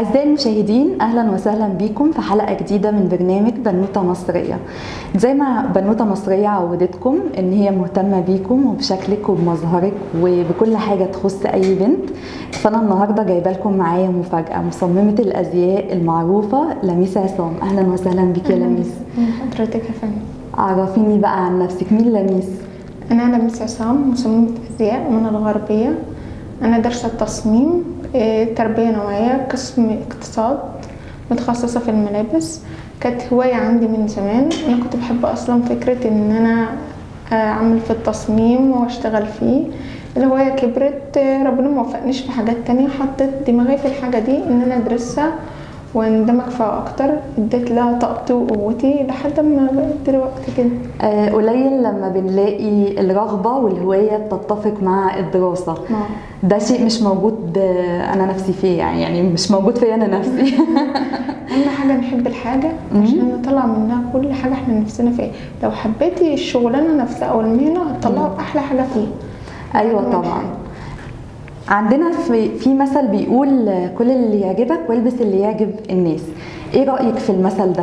أعزائي المشاهدين، أهلا وسهلا بكم في حلقة جديدة من برنامج بنوتة مصرية. زي ما بنوتة مصرية عودتكم إن هي مهتمة بيكم وبشكلك وبمظهرك وبكل حاجة تخص أي بنت، فأنا النهاردة جايبة لكم معايا مفاجأة. مصممة الأزياء المعروفة لميس عصام، أهلا وسهلا بك يا لميس. حضرتك يا فندم. عرفيني بقى عن نفسك، مين لميس؟ أنا لميس عصام، مصممة أزياء من الغربية. أنا دارسة التصميم، تربية نوعية، قسم اقتصاد، متخصصة في الملابس. كانت هواية عندي من زمان، أنا كنت بحب أصلا فكرة إن أنا أعمل في التصميم وأشتغل فيه. الهواية كبرت، ربنا ما وفقنيش في حاجات تانية، حطيت دماغي في الحاجة دي إن أنا أدرسها واندمج فيها اكتر، اديت لها طاقتي وقوتي لحد ما بقيت دلوقتي كده. قليل لما بنلاقي الرغبة والهوايه بتتفق مع الدراسة. ده شيء مش موجود انا نفسي فيه، يعني مش موجود فيا انا نفسي. اهم حاجة نحب الحاجة عشان نطلع منها كل حاجة احنا نفسنا فيها. لو حبيتي الشغلانة نفسها او المهنة هتطلعي احلى حاجة فيها. ايوه طبعا. عندنا في مثل بيقول كل اللي يعجبك والبس اللي يعجب الناس. ايه رأيك في المثل ده؟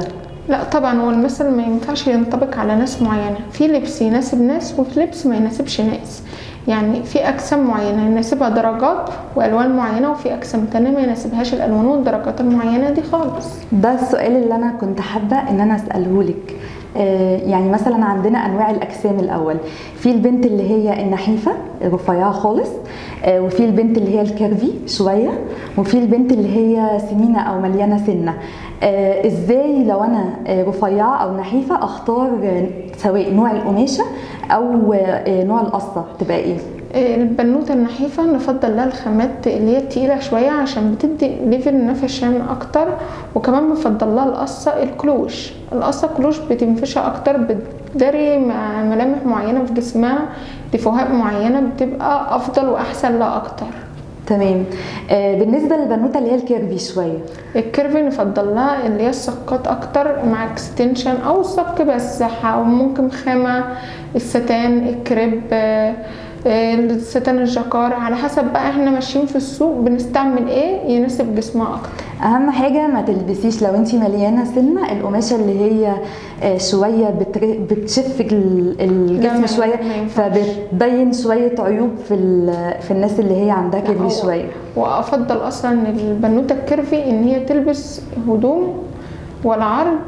لا طبعا، هو المثل ما ينفعش ينطبق على ناس معينة. في لبس يناسب ناس وفي لبس ما يناسبش ناس. يعني في اجسام معينة يناسبها درجات والوان معينة، وفي اجسام تانية ما يناسبهاش الالوان والدرجات المعينة دي خالص. ده السؤال اللي انا كنت حابة ان انا اسأله لك. يعني مثلا عندنا انواع الاجسام. الاول في البنت اللي هي النحيفه الرفيعة خالص، وفي البنت اللي هي ال curvy شوية، وفي البنت اللي هي سمينه او مليانة سنة. ازاي لو انا رفيعة او نحيفه اختار سواء نوع القماشه او نوع القصة تبقى ايه؟ البنوته النحيفه نفضل لها الخامات اللي هي التقيله شوية عشان بتدي level نفشان اكتر، وكمان بنفضل لها القصة الكلوش. القصة الكلوش بتنفشها اكتر، بتداري ملامح معينة في جسمها، دفوهات معينة، بتبقى افضل واحسن لها اكتر. تمام. بالنسبة للبنوته اللي هي ال curvy شوية، ال curvy نفضل لها اللي هي الصكات اكتر مع extension او الصك بس، او ممكن خامة الستان، الكريب، الستان الجاكار، على حسب بقى احنا ماشيين في السوق بنستعمل ايه يناسب جسمها اكتر. اهم حاجة ما تلبسيش لو انتي مليانة سنة القماشه اللي هي شوية بتشف الجسم شوية، فبتبين شوية عيوب في الناس اللي هي عندها curvy شوية. وافضل اصلا البنوته ال curvy ان هي تلبس هدوم ولا عرض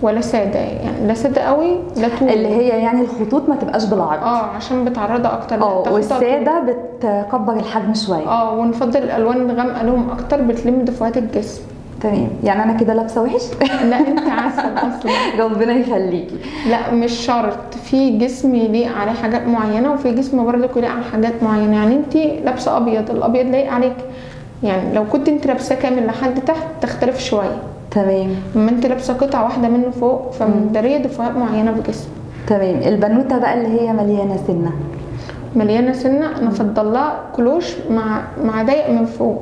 ولا ساده، يعني لا ساده قوي لا طول، اللي هي يعني الخطوط ما تبقاش بالعرض، عشان بتعرضها اكتر. والسادة بتكبر الحجم شوية. ونفضل الالوان الغامقه لهم اكتر، بتلم دفوهات الجسم. تمام. يعني انا كده لابسه وحش؟ لا انت عسل اصلا. ربنا يخليكي. لا مش شرط، في جسم يليق على حاجات معينة وفي جسم برضك يليق على حاجات معينة. يعني انت لابسه ابيض، الابيض لايق عليك، يعني لو كنت انت لابساه كامل لحد تحت تختلف شوية. تمام. اما انت لابسه قطعه واحدة منه فوق فمداريه دفوهات معينة في جسمك. تمام. البنوته بقى اللي هي مليانة سنة، مليانة سنة نفضل لها كلوش مع ضيق من فوق.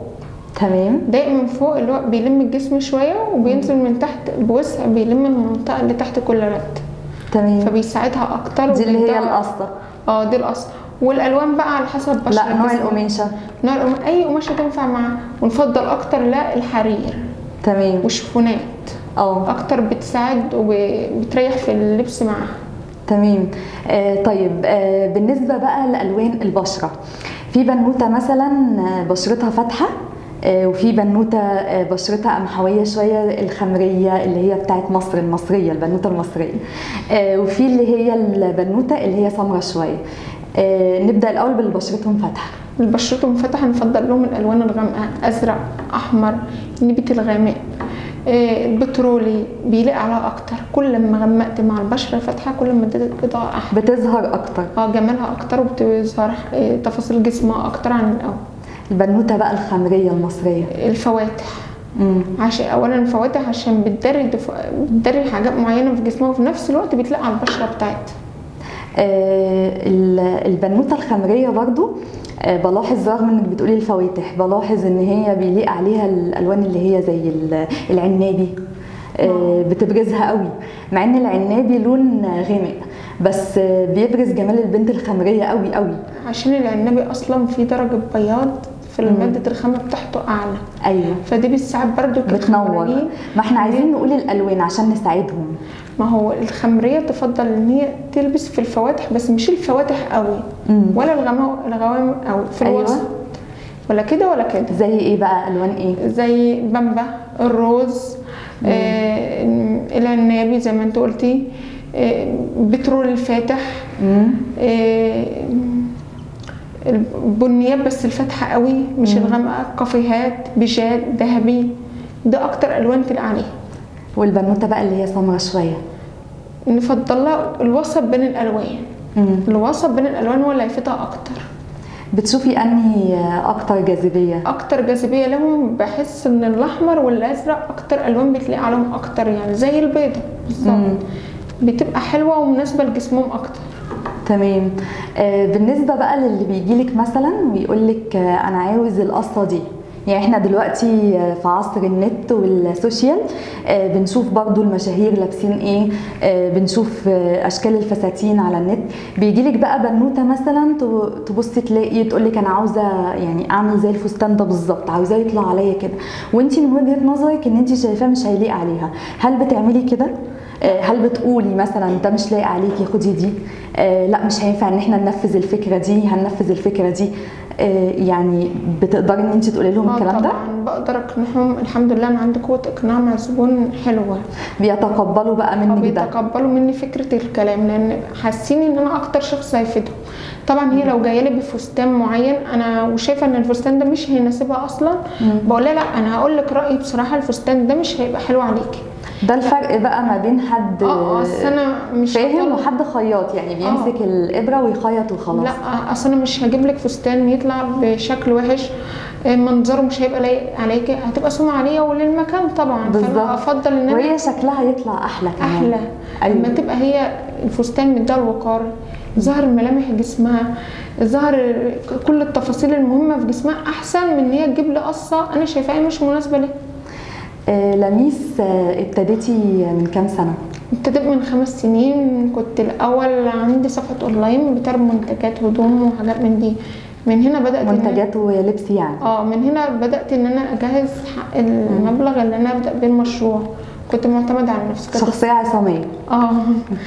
تمام. ضيق من فوق اللي هو بيلم الجسم شوية وبينزل من تحت بوسع، بيلم المنطقة اللي تحت كلها. تمام. فبيساعدها اكتر. دي اللي هي القصة. دي القصة. والالوان بقى على حسب بشرة. لا نوع القماشه، نوع القماشه اي قماشة تنفع معاها. ونفضل اكتر لا الحرير. تمام. والشيفونات اكتر بتساعد وبتريح في اللبس معاها. تمام. طيب، بالنسبة بقى لالوان البشرة، في بنوته مثلا بشرتها فاتحة، وفي بنوته بشرتها قمحويه شوية، الخمريه اللي هي بتاعت مصر، المصرية، البنوته المصرية، وفي اللي هي البنوته اللي هي سمرة شوية. نبدا الاول باللي بشرتهم فاتحة. اللي بشرتهم فاتحة نفضل لهم الالوان الغامقه، ازرق، احمر، نبيت الغامق، البترولي بيليق عليها اكتر. كل ما غمقت مع البشرة الفاتحة كل ما ادت اضاءه احلى، بتظهر اكتر، جمالها اكتر، وبتظهر تفاصيل جسمها اكتر عن الاول. البنوته بقى الخمريه المصرية، الفواتح. عشان اولا الفواتح عشان بتدري حاجات معينة في جسمها، وفي نفس الوقت بتليق على البشرة بتاعتها. البنوته الخمريه برضو بلاحظ، رغم انك بتقولي الفواتح، بلاحظ ان هي بيليق عليها الالوان اللي هي زي العنابي، بتبرزها قوي، مع ان العنابي لون غامق بس بيبرز جمال البنت الخمريه قوي قوي، عشان العنابي اصلا فيه درجه بياض في مادة الخامة بتاعته اعلى. ايوه، فدي بتساعد برضو بتنور. ما احنا عايزين نقول الالوان عشان نساعدهم. ما هو الخمريه تفضل ان هي تلبس في الفواتح، بس مش الفواتح قوي ولا الغوامق قوي، في الوسط. أيوة. ولا كده ولا كده. زي ايه بقى؟ الوان ايه؟ زي بامبا، الروز، العنابي زي ما انت قلتي، بترول الفاتح، البنيات بس الفاتحة قوي مش الغامقه، كافيهات، بيجات، ذهبي، ده اكتر الوان تلقى عليها. والبنوته بقى اللي هي سمرة شوية نفضلها الوسط بين الالوان. الوسط بين الالوان هو اللي هيفتها اكتر. بتشوفي انهي اكتر جاذبية؟ اكتر جاذبية لهم بحس ان الاحمر والازرق اكتر الوان بتليق عليهم اكتر، يعني زي البيضة بالظبط، بتبقى حلوة ومناسبة لجسمهم اكتر. تمام. بالنسبة بقى للي بيجيلك مثلا ويقولك انا عاوز القصة دي، يعني احنا دلوقتي في عصر النت وال social، بنشوف برضو المشاهير لابسين ايه، بنشوف اشكال الفساتين على النت. بيجيلك بقى بنوته مثلا تبصي تلاقي تقولك انا عاوزه يعني اعمل زي الفستان ده بالظبط، عاوزاه يطلع عليا كده، وانتي من وجهه نظرك ان انتي شايفاه مش هيليق عليها، هل بتعملي كده؟ هل بتقولي مثلا ده مش لايق عليكي خدي دي، لا مش هينفع ان احنا ننفذ الفكرة دي، هننفذ الفكرة دي، يعني بتقدري ان انت تقولي لهم الكلام ده؟ طبعا بقدر اقنعهم، الحمد لله انا عندي قوة اقناع مع الزبون حلوة. بيتقبلوا بقى منك ده؟ بيتقبلوا مني فكرة الكلام، لان حاسين ان انا اكتر شخص هيفيدهم. طبعا هي لو جاية لي بفستان معين انا وشايفه ان الفستان ده مش هيناسبها اصلا، بقول لها لا انا هقول لك رايي بصراحة، الفستان ده مش هيبقى حلو عليكي. ده الفرق بقى ما بين حد انا مش فاهم وحد خياط، يعني بيمسك الابره ويخيط وخلاص. لا اصل انا مش هجيب لك فستان يطلع بشكل وحش، منظره مش هيبقى لايق عليكي، هتبقى سمعه عليا وللمكان طبعا. فانا افضل ان وهي شكلها يطلع احلى كمان. احلى. أيوة. لما تبقى هي الفستان مديها الوقار، ظهر ملامح جسمها، ظهر كل التفاصيل المهمة في جسمها، احسن من ان هي تجيب لي قصة انا شايفاها مش مناسبة ليها. لميس، ابتديتي من كام سنة؟ ابتديت من 5 سنين. كنت الأول عندي صفحة أونلاين بتعرض منتجات هدوم وحاجات من دي. من هنا بدأت منتجات ولبس يعني. من هنا بدأت إن أنا أجهز حق المبلغ اللي أنا أبدأ بيه المشروع. كنت معتمدة على نفسي. شخصية عصامية.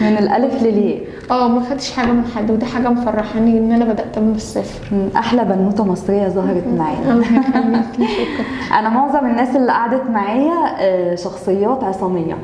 من الألف للياء. ما خدتش حاجة من حد، ودي حاجة مفرحاني إن أنا بدأت من الصفر. أحلى بنوتة مصرية ظهرت معايا. الله يخليكي، شكرا. أنا معظم الناس اللي قعدت معايا شخصيات عصامية،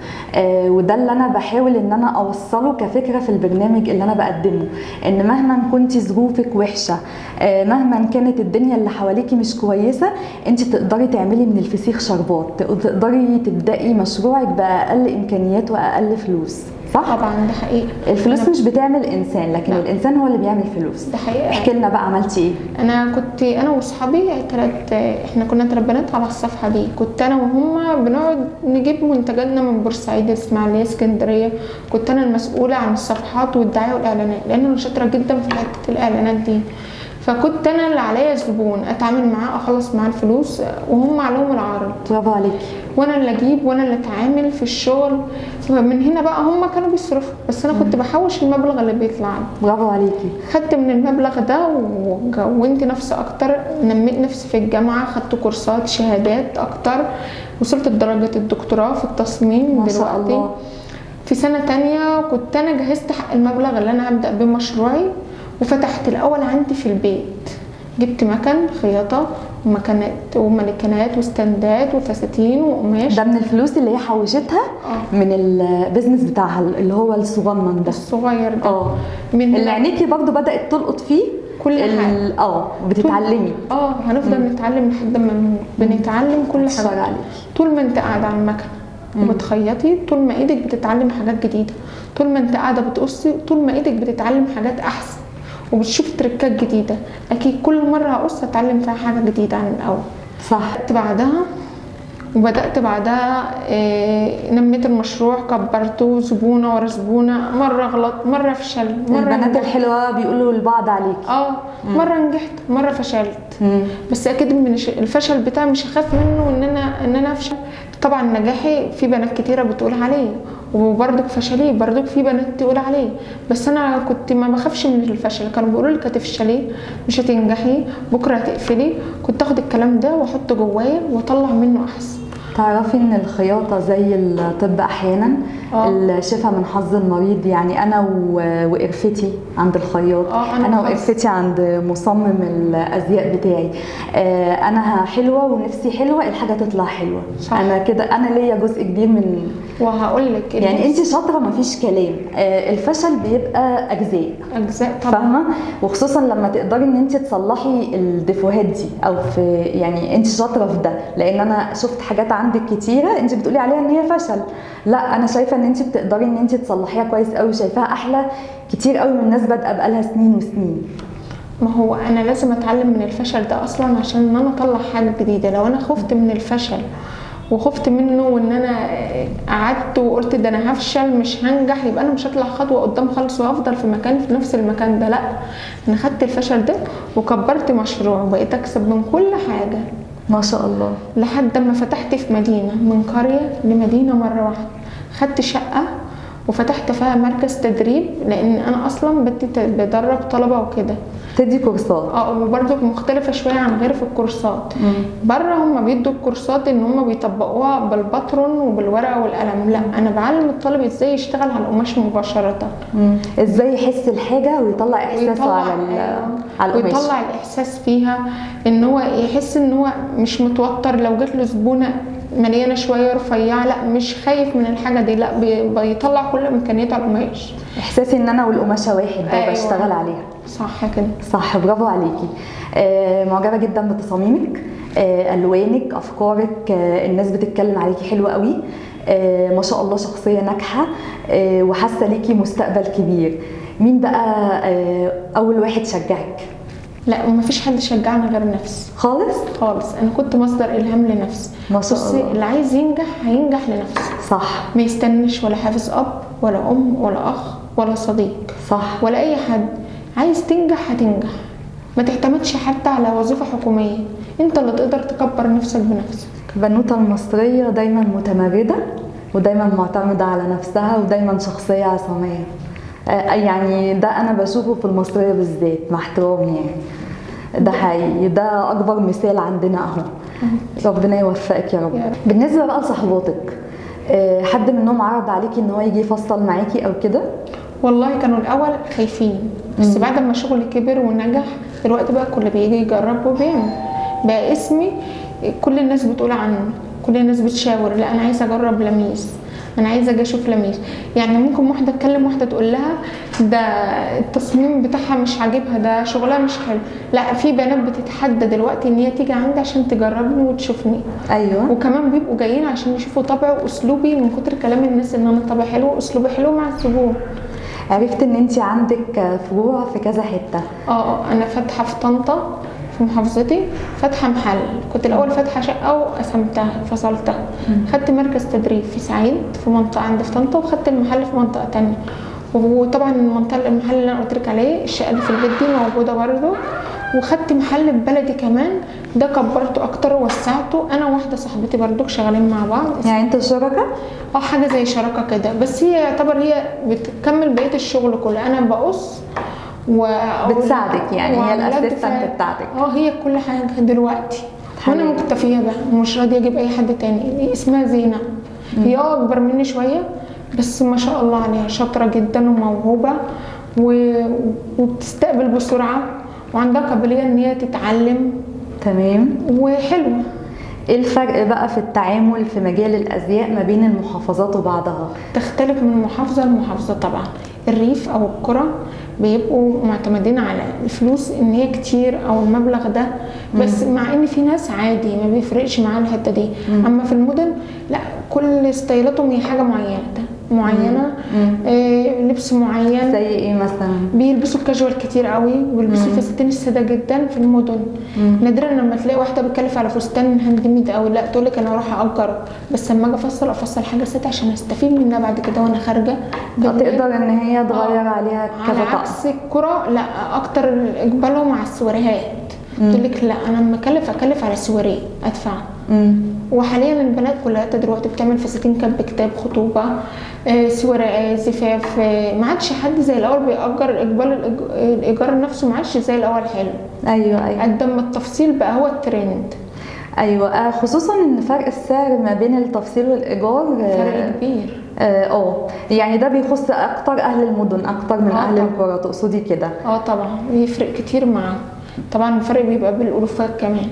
وده اللي أنا بحاول إن أنا أوصله كفكرة في البرنامج اللي أنا بقدمه، إن مهما كنتي ظروفك وحشة، مهما كانت الدنيا اللي حواليكي مش كويسة، أنت تقدري تعملي من الفسيخ شربات، تقدري تبدأي مشروعك بأقل إمكانيات وأقل فلوس. صح؟ طبعا ده حقيقي. الفلوس مش بتعمل انسان، لكن الانسان هو اللي بيعمل فلوس. ده حقيقي. احكي لنا بقى عملتي ايه؟ انا كنت انا واصحابي احنا كنا 3 بنات على الصفحة دي. كنت انا وهما بنقعد نجيب منتجاتنا من بورسعيد، اسماعيليه، اسكندرية. كنت انا المسؤولة عن الصفحات والدعايه والاعلانات، لان انا شاطرة جدا في حتة الاعلانات دي. فكنت انا اللي عليا زبون اتعامل معاه، اخلص معاه الفلوس، وهم عليهم العرض. برافو عليكي. وانا اللي اجيب وانا اللي اتعامل في الشغل. فمن هنا بقى هم كانوا بيصرفوا، بس انا كنت بحوش المبلغ اللي بيطلع لي. برافو عليكي. خدت من المبلغ ده وكونت نفسي اكتر، نميت نفسي في الجامعة، خدت كورسات، شهادات اكتر، وصلت لدرجة الدكتوراه في التصميم. ما شاء الله. في سنة تانية كنت انا جهزت حق المبلغ اللي انا هبدا بيه مشروعي، وفتحت الاول عندي في البيت، جبت مكن خياطة ومكانات ومانيكانات وستاندات وفساتين وقماش. ده من الفلوس اللي هي حوشتها من ال business بتاعها اللي هو الصغنن ده، الصغير ده. من اللي عينيكي برضو بدات تلقط فيه كل حاجة. بتتعلمي. هنفضل نتعلم لحد ما بنتعلم كل حاجة. طول ما انت قاعدة على المكنه وبتخيطي، طول ما ايدك بتتعلم حاجات جديدة، طول ما انت قاعدة بتقصي، طول ما ايدك بتتعلم حاجات احسن وبتشوف تركات جديدة. اكيد كل مرة هقص اتعلم فيها حاجة جديدة عن الاول. صح. وبدات بعدها نميت المشروع، كبرته، زبونه ورا زبونه، مرة غلط، مرة فشل، مرة البنات الحلوة بيقولوا لبعض عليكي. مرة نجحت، مرة فشلت. بس اكيد من الفشل بتاعي مش هخاف منه ان انا افشل. طبعا نجاحي في بنات كتيرة بتقول عليه، وبرضك فشلي برضك في بنات تقول عليه، بس انا كنت ما بخافش من الفشل. كانوا بيقولوا لك هتفشلي، مش هتنجحي، بكره هتقفلي. كنت اخد الكلام ده واحطه جوايا واطلع منه احسن. تعرفي ان الخياطة زي الطب احيانا، الشفا من حظ المريض. يعني انا وقرفتي عند الخياط، انا وقرفتي عند مصمم الازياء بتاعي، انا حلوة ونفسي حلوة، الحاجة تطلع حلوة. صح. انا كده انا ليا جزء كبير من، وهقول لك يعني انت شاطرة مفيش كلام. الفشل بيبقى اجزاء طبعا، فاهمه؟ وخصوصا لما تقدري ان انت تصلحي الديفوهات دي، او في يعني انت شاطرة في ده، لان انا شفت حاجات عندك كتيرة انت بتقولي عليها ان هي فشل، لا انا شايفه ان انت بتقدري ان انت تصلحيها كويس قوي، شايفاها احلى كتير قوي من الناس بادئه بقالها سنين وسنين. ما هو انا لازم اتعلم من الفشل ده اصلا عشان ان انا اطلع حاجة جديدة. لو انا خفت من الفشل وخفت منه وان انا قعدت وقلت ده انا هفشل مش هنجح، يبقى انا مش هطلع خطوة قدام خالص وهفضل في مكان في نفس المكان ده. لا، انا خدت الفشل ده وكبرت مشروع وبقيت اكسب من كل حاجة ما شاء الله، لحد ما فتحت في مدينة، من قرية لمدينة مرة واحدة. خدت شقه وفتحت فيها مركز تدريب، لان انا اصلا بدرب طلبه وكده، تدي كورسات. وبرده مختلفة شوية عن غير في الكورسات. بره هم بيدوا الكورسات ان هم بيطبقوها بالباترون وبالورقه والقلم، لا انا بعلم الطالب ازاي يشتغل على القماش مباشرة، ازاي يحس الحاجة ويطلع احساسه على القماش، ويطلع الاحساس فيها، ان هو يحس ان هو مش متوتر. لو جت له زبونه مليانة شوية رفيعة، لا مش خايف من الحاجة دي، لا بيطلع كل امكانياته على القماش. احساسي ان انا والقماشه واحد ده. أيوة. بشتغل عليها صح كده. صح، برافو عليكي. معجبه جدا بتصاميمك، الوانك، افكارك، الناس بتتكلم عليكي حلوة قوي، ما شاء الله شخصية ناجحة، وحاسه ليكي مستقبل كبير. مين بقى اول واحد شجعك؟ لا مفيش حد شجعني غير نفسي خالص خالص. انا كنت مصدر الهام لنفسي ما شاء الله. اللي عايز ينجح هينجح لنفسه، صح، ما يستنش ولا حافز اب ولا ام ولا اخ ولا صديق، صح، ولا اي حد. عايز تنجح هتنجح، ما تعتمدش حتى على وظيفة حكومية، انت اللي تقدر تكبر نفسك بنفسك. البنوته المصرية دايما متمرده ودايما معتمدة على نفسها ودايما شخصية عصاميه، يعني ده انا بشوفه في المصرية بالذات، مع احترامي يعني، ده حقيقي، ده اكبر مثال عندنا اهو. ربنا يوفقك يا رب. بالنسبة بقى لصحباتك، حد منهم عرض عليكي ان هو يجي يفصل معاكي او كده؟ والله كانوا الاول خايفين، بس بعد ما شغلي كبر ونجح دلوقتي بقى كل بيجي يجرب وبيعمل، بقى اسمي كل الناس بتقول عنه، كل الناس بتشاور، لا انا عايزه اجرب لميس، انا عايزه اجي اشوف لميس. يعني ممكن واحدة تكلم واحدة تقول لها ده التصميم بتاعها مش عاجبها، ده شغلها مش حلو، لا في بنات بتتحدى دلوقتي ان هي تيجي عندي عشان تجربني وتشوفني. ايوه، وكمان بيبقوا جايين عشان يشوفوا طبعي واسلوبي، من كتر كلام الناس ان انا طبعي حلو واسلوبي حلو مع الزبون. عرفت ان انت عندك فروع في كذا حتة. انا فاتحة في طنطا في محافظتي، فاتحة محل، كنت الاول فاتحة شقه وقسمتها فصلتها، خدت مركز تدريب في سعيد في منطقة عند في طنطا، وخدت المحل في منطقة تانية. وطبعا المنطقة المحل اللي انا قلت لك عليه الشقة اللي في البيت دي موجودة برده، وخدت محل في بلدي كمان، ده كبرته اكتر ووسعته، انا وواحدة صاحبتي برضو شغالين مع بعض. يعني انتوا شركة؟ حاجة زي شراكة كده، بس هي يعتبر هي بتكمل بقية الشغل كله، انا بقص بتساعدك، يعني هي ال assistant بتاعتك. هي كل حاجة دلوقتي، وانا مكتفية بها ومش راضية اجيب اي حد تاني. دي اسمها زينة، هي اكبر مني شوية بس ما شاء الله عليها، شاطرة جدا وموهوبه وبتستقبل بسرعة، وعندها قابلية ان هي تتعلم. تمام، وحلوه. ايه الفرق بقى في التعامل في مجال الازياء ما بين المحافظات وبعضها؟ تختلف من محافظة لمحافظه طبعا. الريف او القرى بيبقوا معتمدين على الفلوس ان هي كتير او المبلغ ده، بس مع ان في ناس عادي ما بيفرقش معاها الحتة دي. اما في المدن لا، كل ستايلاتهم هي حاجة معينة، لبس معين. زي ايه مثلا؟ بيلبسوا الكاجوال كتير قوي، وبيلبسوا الفساتين السادة جدا في المدن. نادرا لما تلاقي واحدة بتكلف على فستان handmade قوي، لا تقول لك انا اروح اجره، بس لما اجي افصل حاجة ساده عشان استفيد منها بعد كده وانا خارجه. تقدر ان هي تغير عليها كذا طقم. على عكس القرى لا، اكتر اقبالهم على السواريهات. تقول لك لا انا لما اكلف على سواريه ادفع. وحاليا البنات كلها دلوقتي بتعمل فساتين كتب كتاب، خطوبه، سواري، زفاف. ما عادش حد زي الاول بيأجر. اقبال الايجار نفسه ما عادش زي الاول حلو. ايوه ايوه، قد ما التفصيل بقى هو الترند. ايوه، خصوصا ان فرق السعر ما بين التفصيل والايجار فرق كبير. يعني ده بيخص اكتر اهل المدن اكتر من اهل القرى، تقصدي كده؟ طبعا بيفرق كتير معاه. طبعا الفرق بيبقى بالالوفات كمان.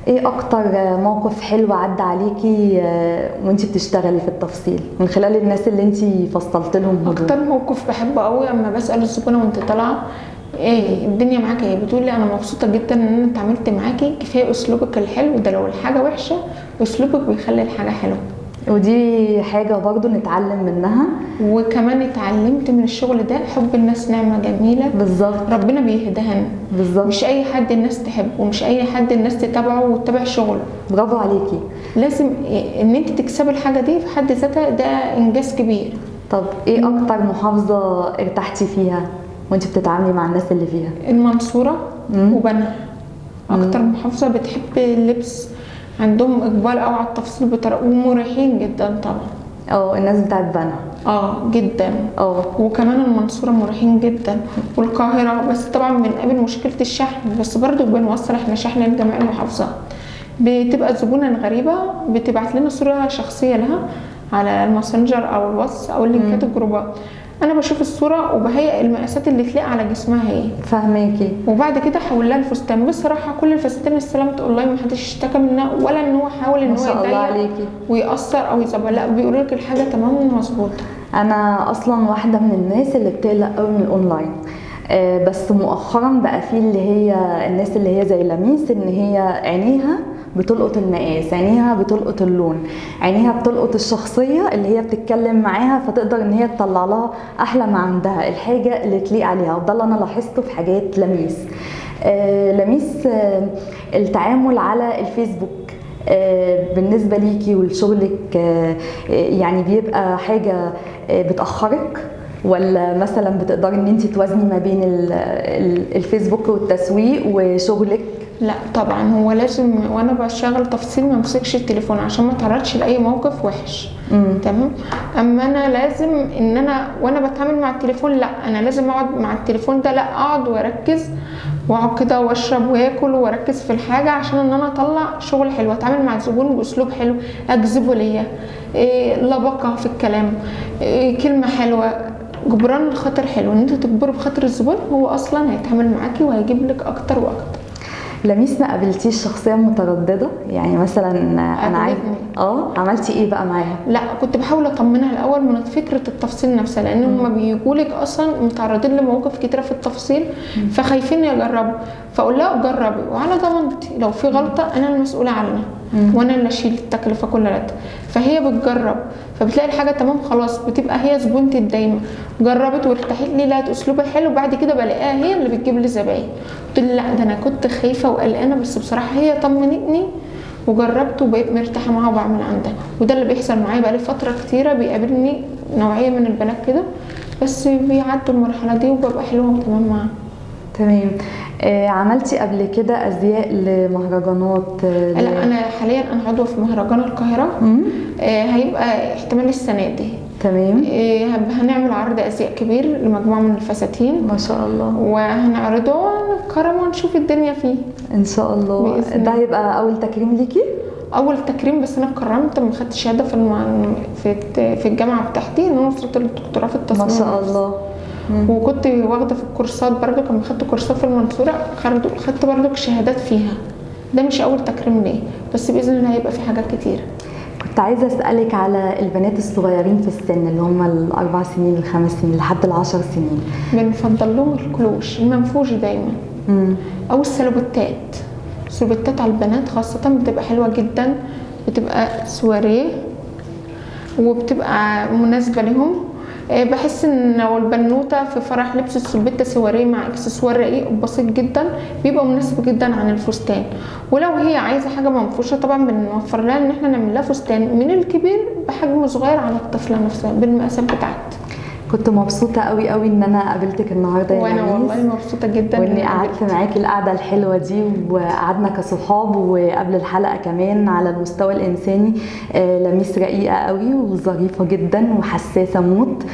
ايه اكتر موقف حلو عدى عليكي وانتي بتشتغلي في التفصيل من خلال الناس اللي انتي فصلت لهم هدوم؟ اكتر موقف بحبه قوي اما بسال الزبونه وانت طالعه ايه الدنيا معاكي ايه، بتقول لي انا مبسوطة جدا ان انا اتعاملت معاكي، كفاية اسلوبك الحلو ده، لو الحاجة وحشة اسلوبك بيخلي الحاجة حلوة. ودي حاجة برضو نتعلم منها. وكمان اتعلمت من الشغل ده حب الناس نعمه جميلة. بالظبط، ربنا بيهدهن. بالظبط، مش اي حد الناس تحبه ومش اي حد الناس تتابعه وتتابع شغله. برافو عليكي. لازم ان انت تكسبي الحاجة دي في حد ذاتها، ده انجاز كبير. طب ايه اكتر محافظة ارتحتي فيها وانت بتتعاملي مع الناس اللي فيها؟ المنصورة وبنها. اكتر محافظة بتحب اللبس، عندهم اقبال قوي على التفصيل بطريقة، ومريحين جدا طبعا. الناس بتاعت بنها جدا. وكمان المنصورة مريحين جدا، والقاهره، بس طبعا بنقابل مشكلة الشحن، بس برضو بنوصل احنا شحن لجميع المحافظات. بتبقى الزبونه الغريبة بتبعت لنا صوره شخصية لها على الماسنجر او الواتس او اللينكات الجروبات. انا بشوف الصورة وبهيئ المقاسات اللي تليق على جسمها هي. فاهماكي. وبعد كده احول لها الفستان. بصراحة كل الفساتين اللي استلمت اونلاين ما حدش اشتكى منها، ولا ان هو حاول ان هو يضايق ويقصر او يظبط، لا بيقولوا لك الحاجة تمام ومظبوطه. انا اصلا واحدة من الناس اللي بتقلق قوي من الاونلاين، بس مؤخرا بقى في اللي هي الناس اللي هي زي لميس، ان هي عينيها بتلقط المقاس، عينيها بتلقط اللون، عينيها بتلقط الشخصية اللي هي بتتكلم معاها، فتقدر ان هي تطلع لها احلى ما عندها، الحاجة اللي تليق عليها. وده اللي انا لاحظته في حاجات لميس. لميس، التعامل على الفيسبوك بالنسبة ليكي ولشغلك، يعني بيبقى حاجة بتأخرك، ولا مثلا بتقدري ان انت توازني ما بين الفيسبوك والتسويق وشغلك؟ لا طبعا هو لازم وانا بشتغل تفصيل ما امسكش التليفون عشان ما اتعرضش لاي موقف وحش. تمام. اما انا لازم ان انا وانا بتعامل مع التليفون، لا انا لازم اقعد مع التليفون ده، لا اقعد واركز واقعد كده واشرب واكل واركز في الحاجة عشان ان انا اطلع شغل حلو، اتعامل مع الزبون باسلوب حلو، اجذبه ليا، لبقه في الكلام، كلمة حلوة، جبران الخاطر حلو، ان انت تجبره بخاطر الزبون هو اصلا هيتعامل معاكي وهيجيب لك اكتر واكتر. لميس، ما قابلتيش شخصية مترددة؟ يعني مثلا انا عايزه عملتي ايه بقى معاها؟ لا كنت بحاول اطمنها الاول من فكرة التفصيل نفسها، لان هما بيجولك اصلا متعرضين لمواقف كتيرة في التفصيل فخايفين يجربوا، فاقول لها جربي وعلى ضمانتي، لو في غلطه انا المسؤولة عنها وانا اللي اشيل التكلفة كلها. فهي بتجرب فبتلاقي الحاجة تمام، خلاص بتبقى هي زبونتي الدايمه، جربت وارتاحت لي، لقت اسلوبها حلو، بعد كده بلاقيها هي اللي بتجيب لي زباين. قلت لها لا ده انا كنت خايفة وقلقانه، بس بصراحة هي طمنتني وجربت وبقيت مرتاحة معاها وبعمل عندها. وده اللي بيحصل معايا بقالي فترة كتيرة، بيقابلني نوعية من البنات كده بس بيعدوا المرحلة دي وببقى حلوة وتمام معاها. تمام. عملتي قبل كده ازياء لمهرجانات؟ لا انا حاليا انا عضوة في مهرجان القاهرة. هيبقى احتمال السنة دي. تمام. هنعمل عرض ازياء كبير لمجموعة من الفساتين ما شاء الله، وهنعرضه ونكرمه ونشوف الدنيا فيه ان شاء الله. ده هيبقى اول تكريم ليكي؟ اول تكريم، بس انا اتكرمت لما خدت شهادة في الجامعة بتاعتي ان انا وصلت للدكتوراه في التصميم ما شاء الله. وكنت واخده في الكورسات برضو، كان خدت كورسات في المنصورة، خدت برضو شهادات فيها. ده مش اول تكريم ليه، بس باذن الله هيبقى في حاجات كتير. كنت عايزه اسالك على البنات الصغيرين في السن اللي هم ال4 سنين ال5 سنين لحد ال10 سنين، بنفضل لهم الكلوش المنفوش دايما او السلوبتات. السلوبتات على البنات خاصة بتبقى حلوة جدا، بتبقى سواريه وبتبقى مناسبة لهم. بحس ان لو البنوته في فرح لبس السلوبيتا سواريه مع اكسسوار رقيق وبسيط جدا بيبقى مناسب جدا عن الفستان. ولو هي عايزه حاجة منفوشه طبعا بنوفر لها ان احنا نعمل لها فستان من الكبير بحجم صغير على الطفلة نفسها بالمقاسات بتاعتها. كنت مبسوطة قوي قوي ان انا قابلتك النهارده يا وانا لميس. والله مبسوطة جدا واني إني قعدت قابلتك. معاكي القعدة الحلوة دي، وقعدنا كصحاب، وقبل الحلقة كمان على المستوى الانساني. لميس رقيقه قوي وظريفه جدا وحساسه موت.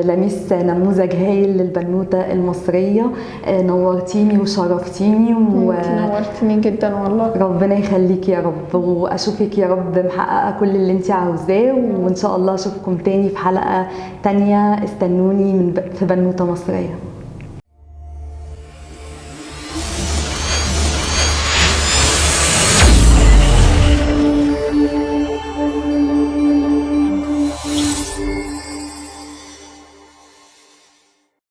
لميس نموذج هايل للبنوته المصرية. نورتيني وشرفتيني انت نورتيني جدا والله. ربنا يخليك يا رب، واشوفك يا رب محققة كل اللي انت عاوزاه، وان شاء الله اشوفكم تاني في حلقة تانية. استنوني في بنوته مصرية.